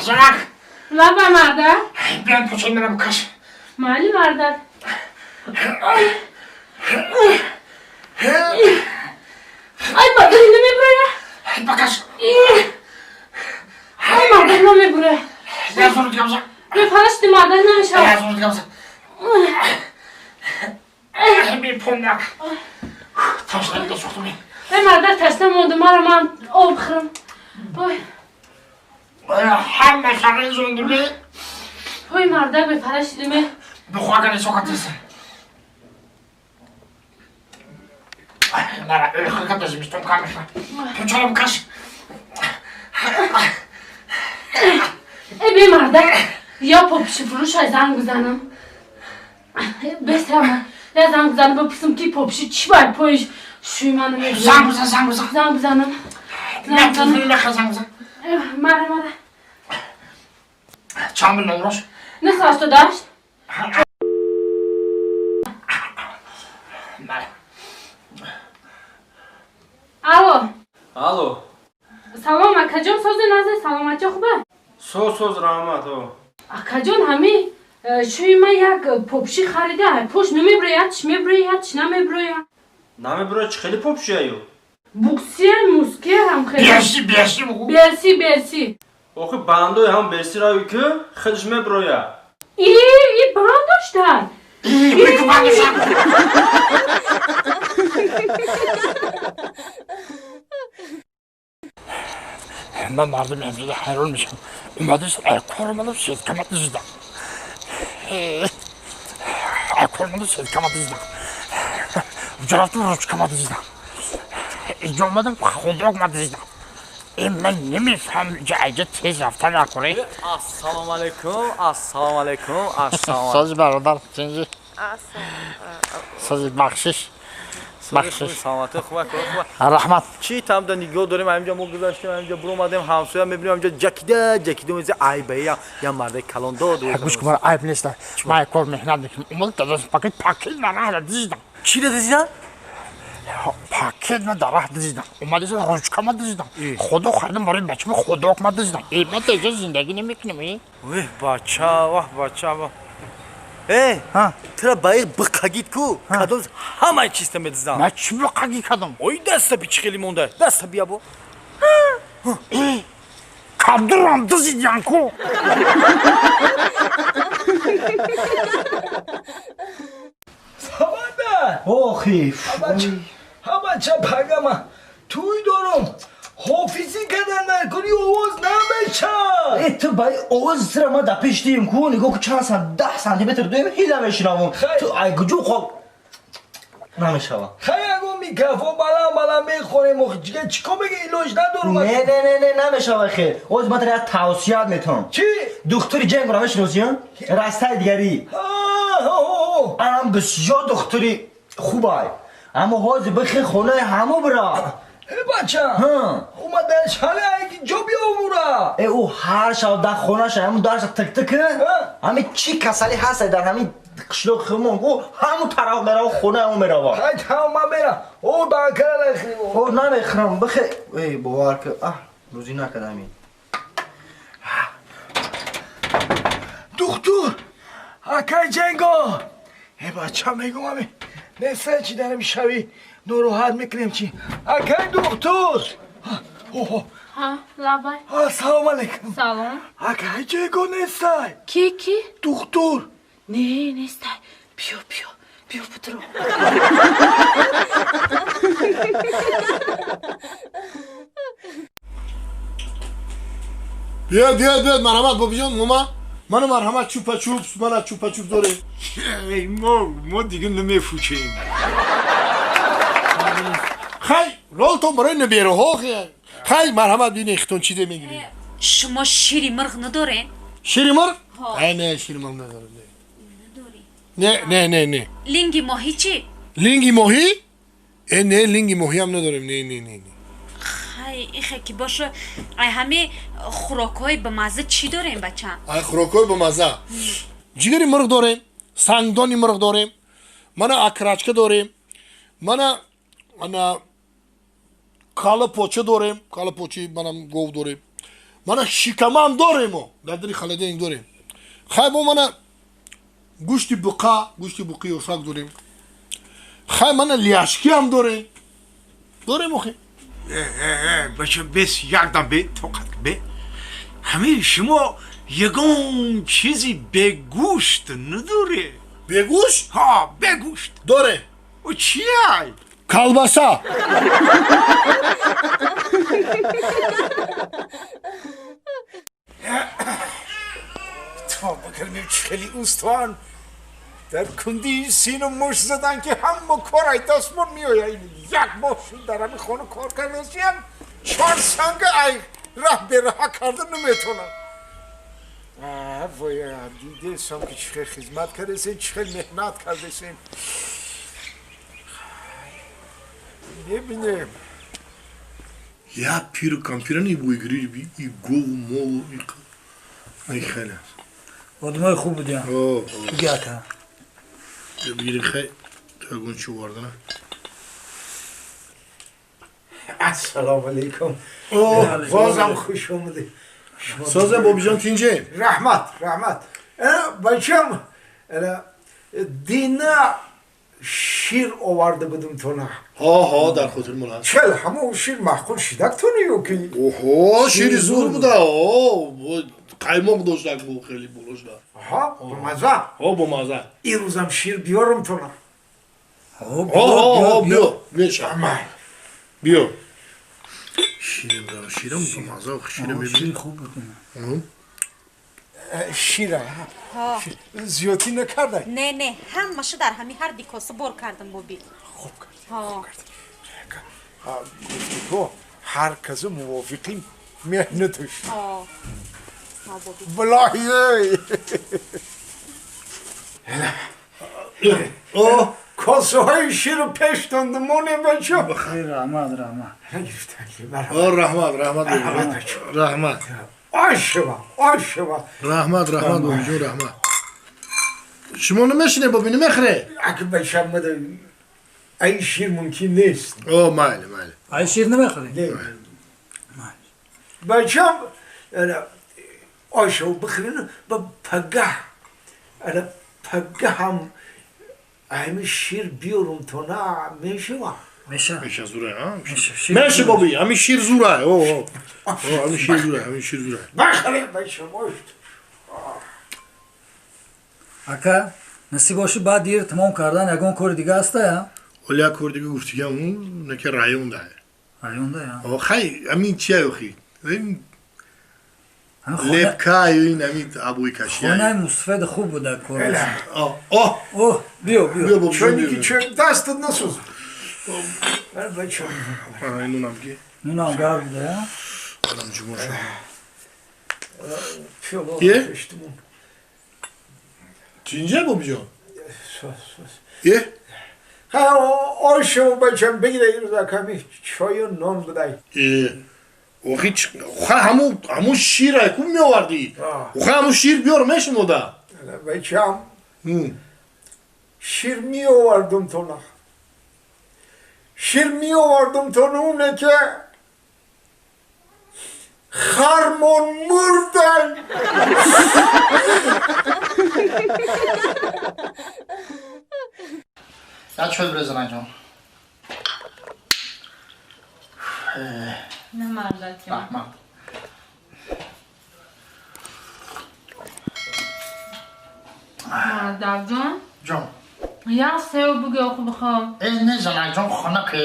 Занак. Лаба марда. Биён пучи мана букаш. Майли мардак. Ай, мардак, намеброя. Бакаш. Ай, мардак, намеброя. Я зур дигамза. Бефарашти, мардак, намешава. Я зур дигамза. Би помнак. Ташнагида сӯхтум. Эй, мардак, ташна мондум, мара ман об хӯрам. Ой. Ҳама шари зундуми. Ой, мардак, бефарашти. Бихо агар исокатист. Мара ӯхирката зимистон кам мешава. Пучара букаш. Э, бе мардак, я попши фурӯшай занг бизанам. Бесама, я занг бизанам, бипурсам, ки попши чӣ бай пои шӯи мана мебурад. Занг бизан, занг бизан. Занг бизанам. На, телефони нахра, занг бизан. Мара, мара. Чанд миллион рош? 988. Мара. Алло. Алло. Салом, акаҷон, сози назе, саломатӣ хуба? Соз, соз, раҳмат, о. Акаҷон, ҳами шӯи ма як попши харида, пош намеброяд, чӣ меброяд, чӣ намеброяд. Намеброяд, чӣ хеле попшияю? Буксия, муския ҳам хеле. Берси, берси бугу. Берси, берси. Охи бандои ҳам берсираю ки худш меброяд. И, и банд доштан. И, бику банд доштан. Ман мардуми амрида ҳайрон мешавам. Омадист, ай кор омадам, сеткама дизидам. Ай кор омадам, сеткама дизидам. Рафтам, ручкама дизидам. Инҷо омадам, худокма дизидам. Ман намефаҳмам, инҷа айҷа тез рафта накунӣ. Ассалому алайкум, ассалому алайкум, ассалому. Сози бародар, тинҷи. Сози бахшиш. Бахшиш. Саломатӣ хуба, кор хуба. Раҳмат. Чӣ тамда нигоҳ дорем, ҳаминҷа мо гузаштем, ҳаминҷа буромадем, ҳамсоя мебинем, ҳаминҷа ҷакида, ҷакида меза айба я, я мардаи калон дод. Гӯш кун, айб нест. Ман кор меҳнат мекунам. Омадам дадаш пакет, пакет дар раҳ дизидам. Чӣ дизидан? Пакет ма дар раҳ дизидам. Омадиса ручка ма дизидам. Худо харидам барои бачама, худок ма дизидам. Э, ма теҷа зиндагӣ намекунам, э. Веҳ, бача, ваҳ, бача, ваҳ. Э, тура ба ин биқагид ку, кадом ҳамаи чизта медизам. Ман чӣ биқагӣ кадом? Ой, даста би чӣ хеле монда? Даста бия бо. Э, кадурам дизидян ку. Самада! Охи! Ҳамача пагама туй дорум. Ҳофизӣ кардан накунӣ овоз намешавад. Э, ту ба овоз сира ма дар пеш дием ку, нигоҳ ку, чанд сан, 10 сантиметр дуем, ҳила мешунавам. Ту ай куҷо хоб намешава. Хай, ягон микрофон баланд баланд мехонем, охи чӣ кор меги, илоҷ надорум. Не, не, не, не, намешава хел. Оз ман тара як тавсият метавам. Чӣ? Духтури ҷангро мешиносӣ? Растаи дигарӣ. Анам бисёр духтури хубай. Аммо ҳозир бихе хонаи ҳамо бира. Э, бача, омаданш ҳале айки ҷо биёвура. Э, ӯ ҳар шаб дар хонаша ҳамун дарша тик-тик, ҳамин чӣ касалӣ ҳаст дар ҳамин қишлоқи худмон ку, ҳамун тараф мерава, хонаи ӯ мерава. Хай, тамом, ман мерам. О, банкара нахӯрем. О, намехӯрам, бихе. Эй, бовар ки, аҳ, рӯзӣ накардам ин. Духтур, акай ҷенго. Э, бача, мегум ами неста чи дарами шави нороҳат мекунем чи. Акай духтур. Ҳа, лабай. Ассалому алайкум. Салом. Акай ҷенго нестай? Ки, ки? Духтур. Не, нестай. Биё, биё, биё, бутро. Биёд, биёд, биёд, марҳамат, бобиҷон, мума. Мана, марҳамат, чупа чупс, мана чупа чуп дорем. Мо дига намефучем. Хай, ролтон барои набераҳо. Хай, марҳамат, бинед, хитон чизе мегиред. Шумо шири мурғ надоред? Шири мурғ? Ай, не, шири мурғ надорем. Не, не, не, не. Линги моҳӣ чӣ? Линги моҳӣ? Э, не, линги моҳиам надорем, не, не, не, не. Хай, ихе ки боша, ай ҳами хӯрокҳои бамазза чӣ дорем, бача? Ай хӯрокҳои бамазза ҷигари мурғ дорем, сангдони мурғ дорем, мана акрачка дорем, мана ана кала поча дорем, кала почи манам гов дорем, Мана шикамам дорем мо. Дар дари холодильник дорем. Хай бо мана гӯшти буқа, гӯшти буқи ёшак дорем. Хай мана ляшки ҳам дорем. Дорем охи. Бача бес якдам бе тоқат бе. Ҳамин шумо ягон чизи бегӯшт надоре? Бегӯшт? Ҳа, бегӯшт. Дорем. О чия? Колбаса. То бикунем хеле устон дар кунди сину муш задан ки ҳама кор ай дастмон меояд. Як моҳ шуд дар ҳамин хона кор кардасиям, 4 санга ай раҳ бераҳа карда наметонам. Вой, дидесам ки чӣ хел хизмат кардесем, чӣ хел меҳнат кардесем. Мебинем. Я пиру кампирани буйгири и гову молу и хеле. Одамои хуб будиям. Гиака. Бигирим хай тагун чӣ овардана. Ассалому алайкум. Бозам хуш омадед. Созем бобиҷон тинҷем. Раҳмат, раҳмат. Бачам, дина шир оварда будум тона. Ҳо, ҳо, дар хотир мон ҳаст. Чел ҳамон шир маъқул шидак тони ё ки? Оҳо, шири зур буда. О, қаймоқ доштак бу хеле болошда. Ҳа, бомаза. Ҳо, бомаза. Ирӯзам шир биёрам тона. Ҳо, ҳо, биё, меша. Биё. Ширам, ширам бомаза, ширам мебинӣ. Шир хуб буд. Шира. Зиёдӣ накардай? Не, не, ҳамаша дар ҳами ҳар ди коса бор кардам боби. Хуб кардӣ, хуб кардӣ. Гуфти ко ҳар касу мувофиқи меҳнаташ. Билоҳи. Косаҳои ширу пеш дондамонем бачо. Бахайр, раҳмат, раҳмат. Раҳмат, раҳмат, раҳмат. Ошва, ошва. Раҳмат, раҳмат бобиҷон, раҳмат. Шумо намешинед боби, намехӯре? Аки бачам мада ай шир мумкин нест. О, майли, майли. Ай шир намехӯре? Не. Бачам ошва бихӯрен ба пагаҳ. Ана пагаҳ ҳам ҳамин шир биёрум то на мешава. Меша. Меша зура, а? Меша боби, ҳамин шир зура. О, о. Ҳамин шир зура, ҳамин шир зура. Бахӯре бачам, ош. Ака, насиб боши баъд дир тамом кардан ягон кори дига ҳаста я? Оли як кори дига гуфтигам, неки районда. Районда я? О, хай, ҳамин чия охи? Лепка ин ҳамин абӯйкашия. Хонаи мусфед хуб буда кор. О, о, о, биё, биё. Чойники чой дастат насӯз. Бачам. Нунам ки? Нунам гарм буда я? Анам ҷумор шуд. Е? Чинҷа бобиҷон? Е? Ха, ошо бачам бигира ирӯза ками чою нон будай. Е. Охи, ха ҳамун шира ку меовардӣ? Охи ҳамун шир биёр мешумода. Бачам. Шир меовардум тона. Шир меовардум тона уне ки хармон мурдан. Я чой брезанам ҷон. Раҳмат. Мардакҷон? Ҷон. Як сев бугӯ оху бихоҳам. Э, не занакҷон, хунуке.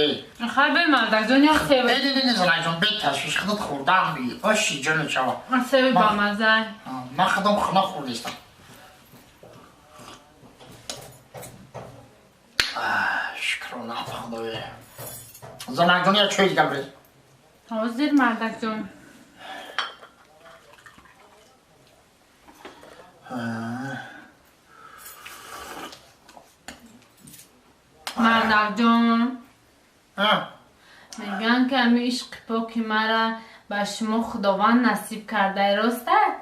Хай бе мардакҷон, як сев. Э, не, не, занакҷон, бе ташвиш, худат хӯрдаам бигӣ. Оши ҷону чава. Севи бамаза. Ман худам хунук хӯрдистам. Шукрона Худоя. Занакҷон, як чой дига бирез. Ҳозир мардакҷон. Мардакҷон, мегӯянд ки ҳамин ишқи поки мара ба шумо Худованд насиб кардай, рост аст?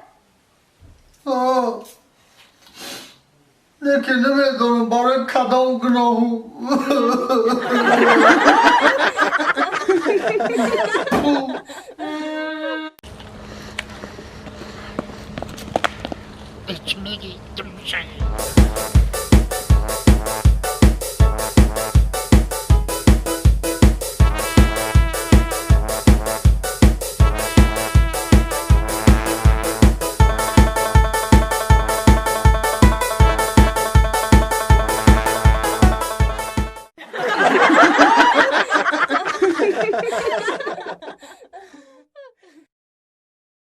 Лекин намедонам барои кадом гуноҳу. Чӣ мегӣ, думшай?